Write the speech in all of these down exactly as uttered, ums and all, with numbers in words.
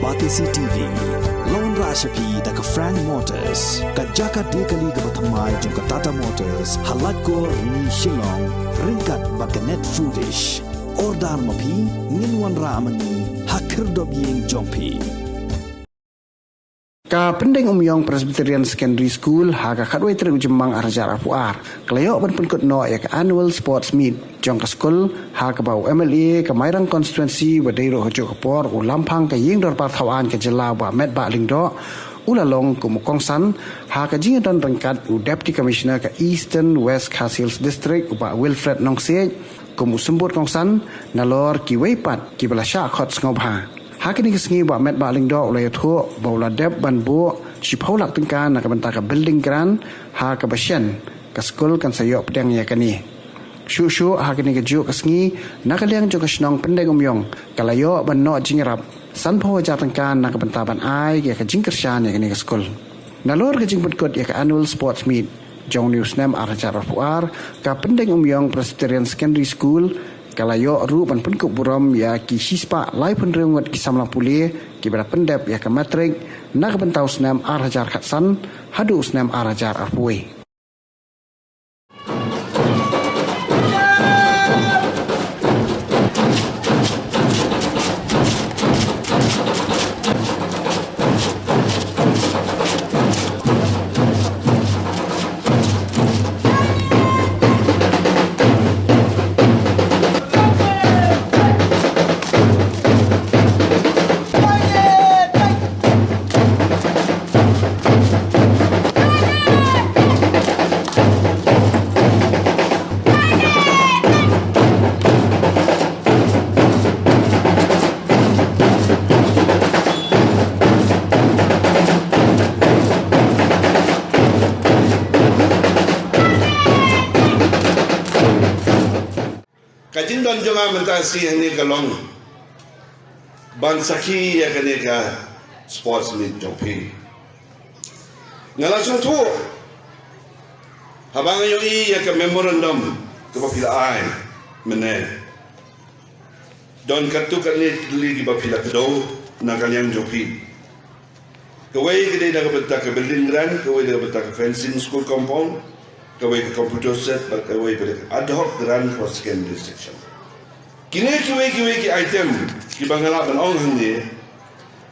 Batesi T V la wanrah sha phi da ka Frank Motors, ka jaka die kali kaba thymmai jong ka Tata Motors, ha Laitkor, Rni, Shillong, ryngkat bad ka Net Foodish. Order ma phi, ngin wanrah ma ngi ha khyrdop ïing jong phi. Ka Pyndengumiong Presbyterian Secondary School ha ka khatwei tarik u Jymmang arhajar arphew ar ka la ïoh ban pynkut noh ïa ka Annual Sports Meet jong ka skul, ha kaba u M L A ka Mairang Constituency ba dei ruh ha kajuh ka por u Lamphang ka Ïing Dorbar Thaw Aiñ ka Jylla, Bah Metbah Lyngdoh, u la long kum u kongsan ha ka jingïadon ryngkat u Deputy Commissioner ka Eastern West Khasi Hills District, u Bah Wilfred Nongsiej, kum u symbud kongsan, nalor kiwei pat kiba la shah khot sngewbha. Ha kane ka sngi, Bah Metbah Lyngdoh u la ïathuh ba u la dep ban buh shiphew lak tyngka na ka bynta ka building grant, ha kaba shen ka skul kan sa ïoh pdiang ïa kane. Shuh shuh ha kane kajuh ka sngi, na ka liang jong ka shnong Pyndengumiong ka la ïoh ban noh jingïarap sanphew hajar tyngka na ka bynta ban ai ïa ka jingkyrshan ïa kane ka skul. Nalor ka jingpynkut ïa ka Annual Sports Meet jong une u snem arhajar arphew ar, ka Pyndengumiong Presbyterian Secondary School ka la ïoh ruh ban pynkup burom ïa ki shispah laiphew hynriew ngut ki samla pule kiba la pyndep ïa ka Matric na ka bynta u snem arhajar khatsan haduh u snem arhajar arphew wei. Ka jingdon jong nga mynta shi hangne ka long ban sakhi ïa kane ka sports meet jong phi. Nga la sngewthuh haba nga ïohi ïa ka memorandum kaba phi la ai mynne. Don katto katne tylli kiba phi la kdew na ka liang jong phi. Kawei ka dei na ka bynta ka building grant, kawei na ka bynta ka fencing school compound, kawei ka computer set, bad kawei ka dei ka ad hoc grant for secondary section. Kine kiwei kiwei ki item kiba nga lah ban ong hangne,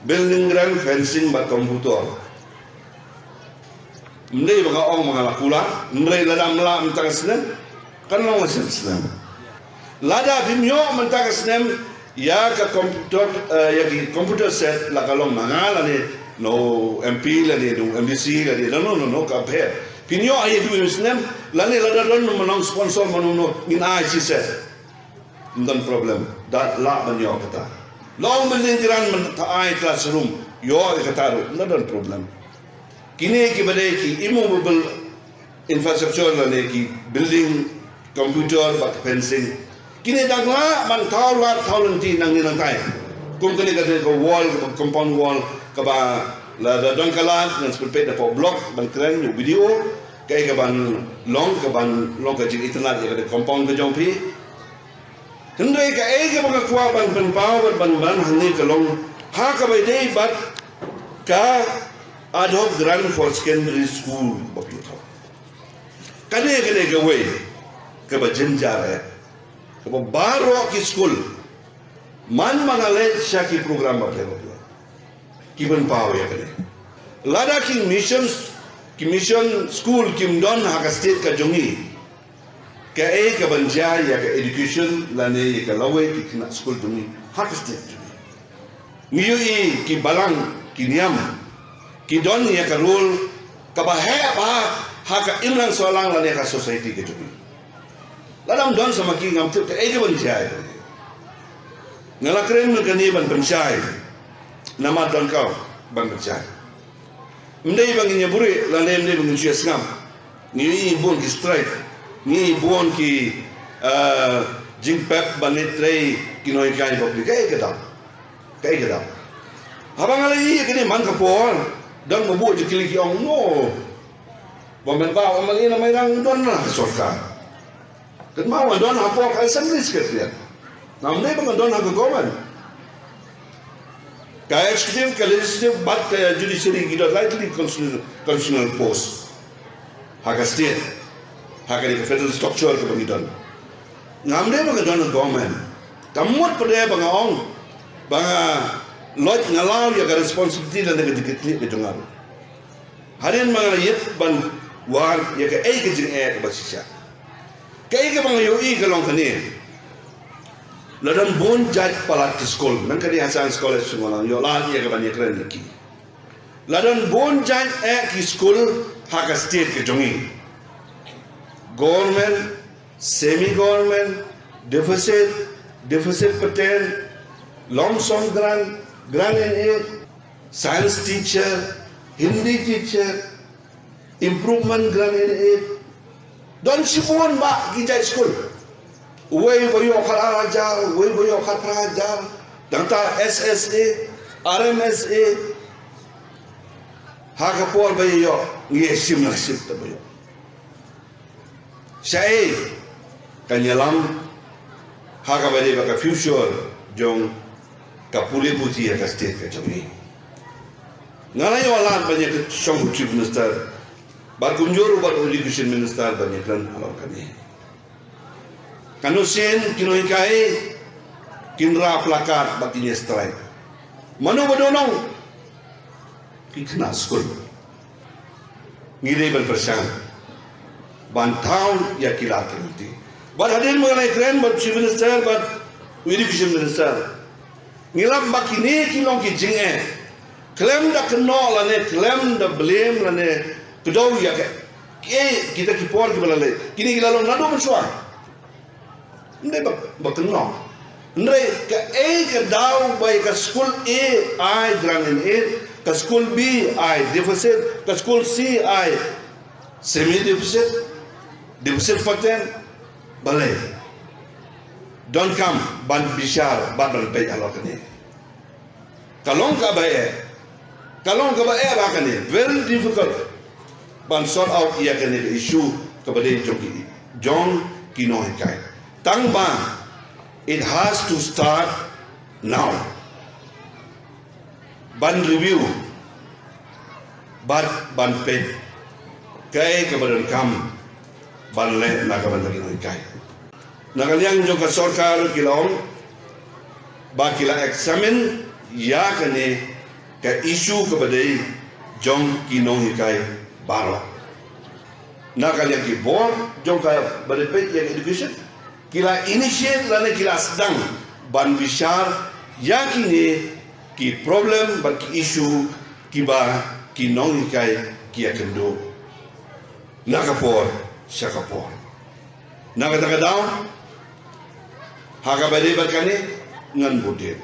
building grant, fencing bad computer. Ym dei ba nga ong ba nga la kular, ym dei lada ym lah mynta ka snem, kan long la snem snem. Lada phim ïoh mynta ka snem ïa ka computer, eh, ïa ki computer set, la ka long ma nga lane na u M P lane na u M D C lane, no, no, no, no, ka pher. Phin ïoh ïa ki snem lane lada don ma nong sponsor ma no, no, ngin ai shi set. Ym don problem. Da lah ban ïoh kata. Long building grant mynta ai classroom, ïoh ïa kata ruh, ym don problem. Kine kiba dei ki immovable infrastructure lane ki building, computer bad fencing. Kine dang lah ban thaw lad thaw lynti nangne nangtai. Kum kane ka dei ka wall, ka compound wall, kaba lada don ka lad ngan sa pynpeit da poh block ban kren ïa u B D O, kaei kaban long, kaban long ka jingitynnad ïa ka dei compound ka jong phi. Hynrei kaei kaba nga kwah ban pynpaw bad ban ban hangne ka long ha kaba ïadei bad ka ad hoc grant for secondary school ba phi thoh. Kane kane kawei kaba jynjar eh. Kaba baroh ki skul man ba nga leit sha ki program bapher bapher ki pynpaw ïa kane. Lada ki mission, ki mission school kim don ha ka state ka jong ngi, kaei kaban jia ïa ka education lane ïa ka lawei ki khynnah skul jong ngi ha ka state jong ngi? Ngi ïohi ki balang ki niam ki don ïa ka role kaba heh bha ha ka imlang sahlang lane ha ka society ka jong ngi. Lada ym don sa ma ki ngam tip kaei kaban jia ïa ka. Nga la kren mynta kane ban pynshai. Namar don ka ban pynshai. Ym dei ba ngin ïa buhrieh lane ym dei ba ngin shu ïa sngap. Ngi ïohi bun ki strike, ngi ïohi bun ki, eh, jingpep ban leit trei ki nonghikai bapli. Kaei ka daw? Kaei ka daw? Haba nga la ïohi kane man ka por, don ba buh jingkylli ki ong, no. Ba men ba, ba men ïa na Mairang don na ka sorkar. Kynmaw nga don hapoh ka Assembly Secretariat. Nga ym dei ba nga don ha ka government. Ka executive, ka legislative bad ka judiciary ki don lai tylli ki constitutional, constitutional post ha ka state, ha kane ka federal structure kaba ngi don. Ngam dei ba nga don ha government. Kam mut pat de ba nga ong ba nga loit, nga law ïa ka responsibility lane ka jingkitkhlieh ka jong nga. Hadien ba nga la ïit ban wad ïa kaei ka jingeh kaba shisha. Kaei kaba nga ïohi ka long kane. La don bun jait palat ki skul, nang kane ha Science College sngewbha ïoh lad ïa ka ban ïakren ïa ki. La don bun jait eh ki skul ha ka state ka jong ngi. Government, semi government, deficit, deficit pattern, lump sum grant, grant in aid, science teacher, Hindi teacher, improvement grant in aid. Don shibun bah ki jait skul. Uwei ba ïoh khat ar hajar, uwei ba ïoh khat phra hajar. Nangta S S A, R M S A. Ha ka por ba ïoh, ngi shim na shim ta ba ïoh. Shaei kan ïalam ha kaba dei ba ka future jong ka pule puthi ha ka state ka jong ngi. Nga la ïoh lad ban ïa ka shong u Chief Minister bad kumjuh ruh bad u Education Minister ban ïakren halor kane. Katno sien ki nonghikai kin rah placard bad kin ïa strike. Mano ba don nong ki khynnah skul. Ngi dei ban pyrshang ban thaw ïa ki lad ki lynti. Bad hadien ba nga la ïakren bad Chief Minister bad Education Minister, ngi lap ba kine ki long ki jingeh. Khlem da kynnoh lane khlem da blame lane kdew ïa ka, eh, kita ki por kiba la leit, kine ki la long naduh mynshuwa. Ym dei ba, ba kynnoh. Hynrei kaei ka daw ba ïa ka skul A ai grant in aid, ka skul B ai deficit, ka skul C ai semi deficit, deficit pattern, balei? Donkam ban bishar bad ban peit halor kane. Ka long kaba eh. Ka long kaba eh ba kane. Very difficult ban sort out ïa kane ka issue kaba dei jong ki, jong ki nonghikai. Tang ba it has to start now. Ban review bad ban peit kaei kaba donkam ban leh na ka bynta ki nonghikai. Na ka liang jong ka sorkar ki la ong ba ki la examine ïa kane ka issue kaba dei jong ki nonghikai baroh. Na ka liang ki board jong kaba dei peit ïa ka education, ki la initiate lane ki la sdang ban bishar ïa kine ki problem bad ki issue kiba ki nonghikai ki ïakynduh na ka por sha ka por. Na kata ka daw, ha kaba dei bad kane, ngan bud dien.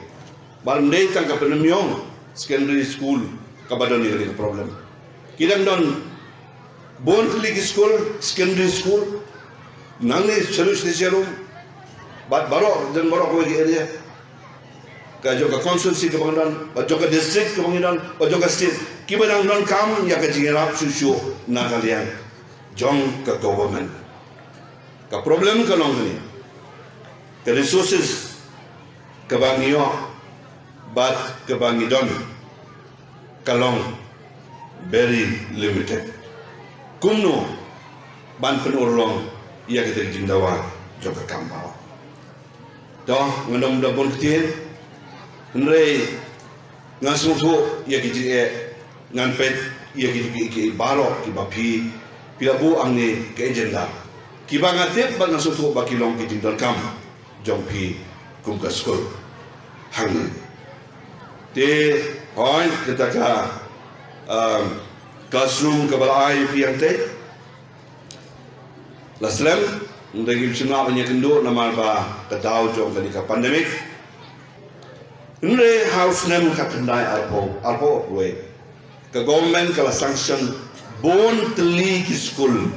Bad ym dei tang ka Pyndenmyong Secondary School kaba don ïa kane ka problem. Ki dang don bun tylli ki skul, secondary school, nangne sharum sha sharum, bad baroh, don baroh kawei ka area. Ka jong ka constituency kaba ngi don, bad jong ka district kaba ngi don, bad jong ka state. Kiba dang donkam ïa ka jingïarap shuh shuh na ka liang jong ka government. Ka problem ka long kane. Ka resources kaba ngi ïoh bad kaba ngi don ka long very limited. Kumno ban pynurlong ïa kata ka jingdawa jong ka kam baroh. To, ngan ym da bun ktien. Hynrei ngan sngewthuh ïa ki jingeh, ngan peit ïa ki jingeh, ki baroh kiba phi, phi la buh hangne ka agenda. Kiba nga tip bad ngan sngewthuh ba ki long ki jingdonkam jong phi kum ka skul hangne. Te hooid, kata ka, um, classroom kaba la ai phi hangtei la slem, hynrei ngim shym lah ban ïakynduh namar ba ka daw jong kane ka pandemic. Hynrei ha u snem khatkhyndai arphew, arphew wei, ka government ka la sanction bun tylli ki skul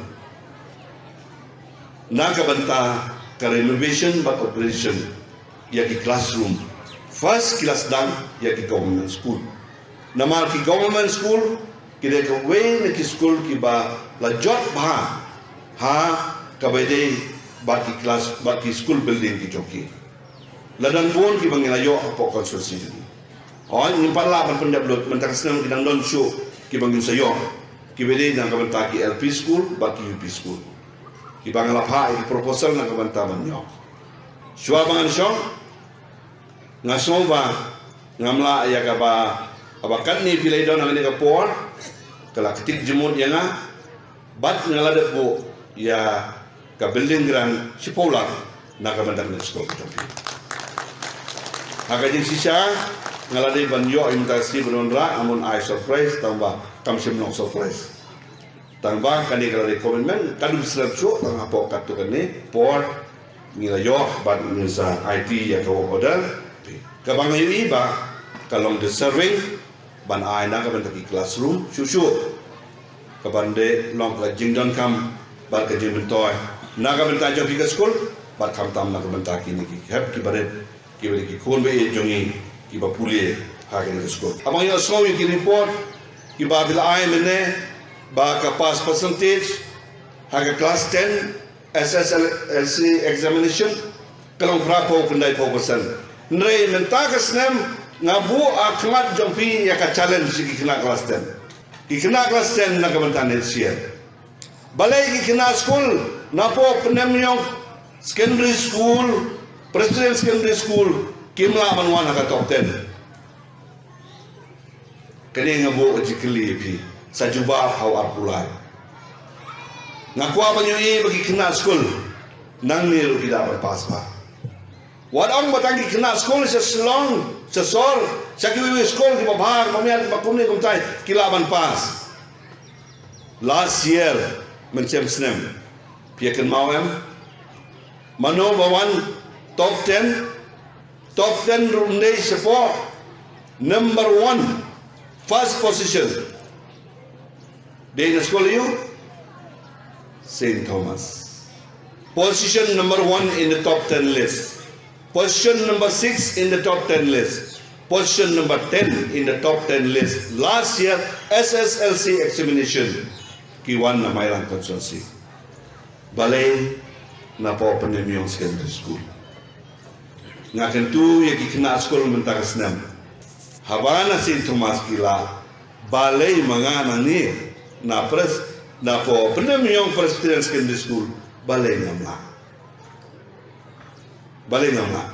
na ka bynta ka renovation bad upgradation ïa ki classroom. First ki la sdang ïa ki government school. Namar ki government school ki dei kawei na ki skul kiba la jot bha ha kaba ïadei bad ki class, bad ki school building ki jong ki. La don bun kiba ngi la ïoh hapoh constituency jong ngi. Oi, ngim pat lah ban pyndep lut, mynta ka snem ki dang don shuh kiba ngin sa ïoh, kiba dei na ka bynta ki L P school bad ki U P school, kiba nga la phah ïa ki proposal na ka bynta ban ïoh. Shuwa ba ngan shong, nga sngew ba ngam lah ïa kaba, kaba katne phi la don ha kane ka por, ka la ktik jingmut ïa nga, bad nga la dep buh ïa ka building grant shiphew lak na ka bynta ka skul ka jong phi. Ha ka jingshisha, nga la dei ban ïoh ïa mynta ka sngi ban wanrah, nga mut ai surprise, tang ba kam shym long surprise. Tang ba kane ka la dei commitment, ka dei slem shuh, tang hapoh katto katne por ngi la ïoh bad ngin sa aiti ïa ka work order. Kaba nga ïohi ba ka long deserving ban ai na ka bynta ki classroom shuh shuh, kaban dei long ka jingdonkam bad ka jingmyntoi na ka bynta jong ki ka skul, bad khamtam na ka bynta kine ki hep ki barit, kiba dei ki khun ba ïeit jong ngi kiba pule ha kine ki skul. Haba nga ïohsngew ïa ki report kiba phi la ai mynne ba ka pass percentage ha ka class ten S S L C examination ka long phra phew khyndai phew percent. Hynrei mynta ka snem nga buh ha khmat jong phi ïa ka challenge ïa ki khynnah class ten. Ki khynnah class ten na ka bynta next year. Balei ki khynnah skul na poh Pyndenmyong Secondary School, Presbyterian Secondary School, kim lah ban wan ha ka top ten? Kane nga buh ka jingkylli ïa phi, sa jubab ha u arphew lai. Nga kwah ban ïohi ba ki khynnah skul nangne ruh ki lah ban pass ba. Wat ong ba tang ki khynnah skul sha Shillong, sha Sor, sha kiwei kiwei skul kiba bha, kiba miat, kiba kumne kumtai, ki lah ban pass. Last year, mynshem snem, phi ïa kynmaw em? Mano ba wan top ten? Top ten ruh ym dei shapoh number one, first position. Dei na skul aïu? Saint Thomas. Position number one in the top ten list. Position number six in the top ten list. Position number ten in the top ten list. Last year, S S L C examination, ki wan na Mairang constituency. Balei na poh Pyndenmyong Secondary School? Nga kyntu ïa ki khynnah skul mynta ka snem. Haba na Saint Thomas ki lah, balei ma nga nangne na Pres, na poh Pyndenmyong Presbyterian Secondary School, balei ngam lah? Balei ngam lah?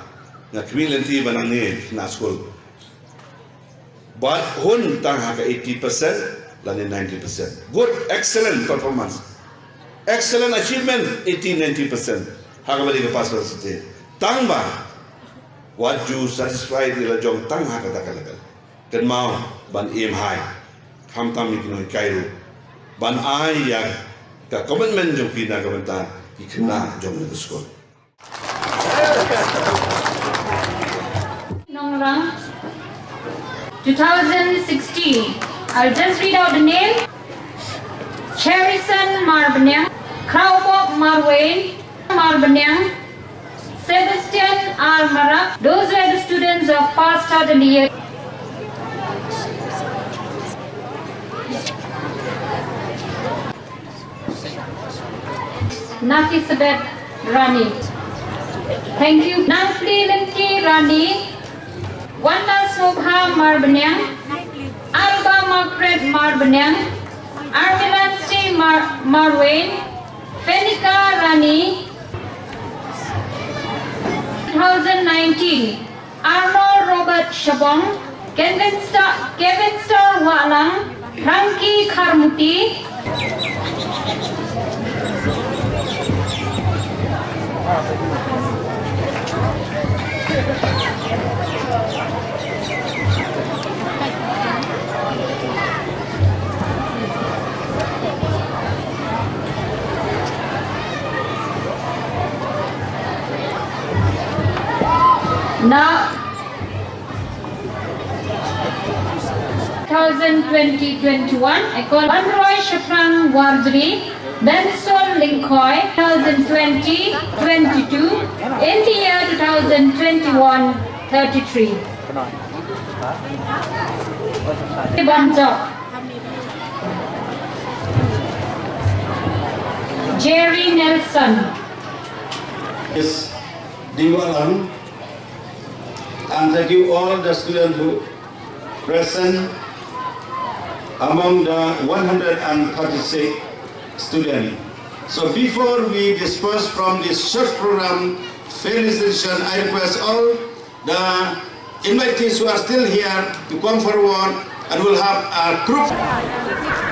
Nga khmih lynti ba nangne na skul. Bad hun tang ha ka eighty percent lane ninety percent. Good, excellent performance. Excellent achievement, eighty, ninety percent. Ha kaba dei ka pass percentage. Tang ba wat ju satisfied ïa la jong tang ha kata ka level. Kynmaw ban aim high. Khamtam ïa ki nonghikai ruh ban ai ïa ka commitment jong ki na ka bynta ki khynnah jong ka skul. Nongrang, two thousand sixteen. I'll just read out the name. Cherison Marbaniang, Kraubok Marwayne Marbaniang, Sebastian R Marak. Those were the students of Pastor Delia. Nakisabeth Rani. Thank you. Nangpli Lynti Rani. Wanda Sobha Marbaniang. Alba Margaret Marbaniang. Armilansi Mar-, Marwayne. Fenika Rani. Two thousand nineteen. Arnold Robert Shabong, Kevin Star, Kevin Star Wahlang, Frankie Kharmuti. Na two thousand twenty twenty-one, I call Banroy Shaphrang Warjri, Benson Lingkhoi, two thousand twenty twenty-two, in the year two thousand twenty-one thirty-three. Banjok. Jerry Nelson. Yes, Dingwalan. And thank you all the students who present among the one hundred thirty-six students. So before we disperse from this short program, felicitation, I request all the invitees who are still here to come forward and we'll have a group.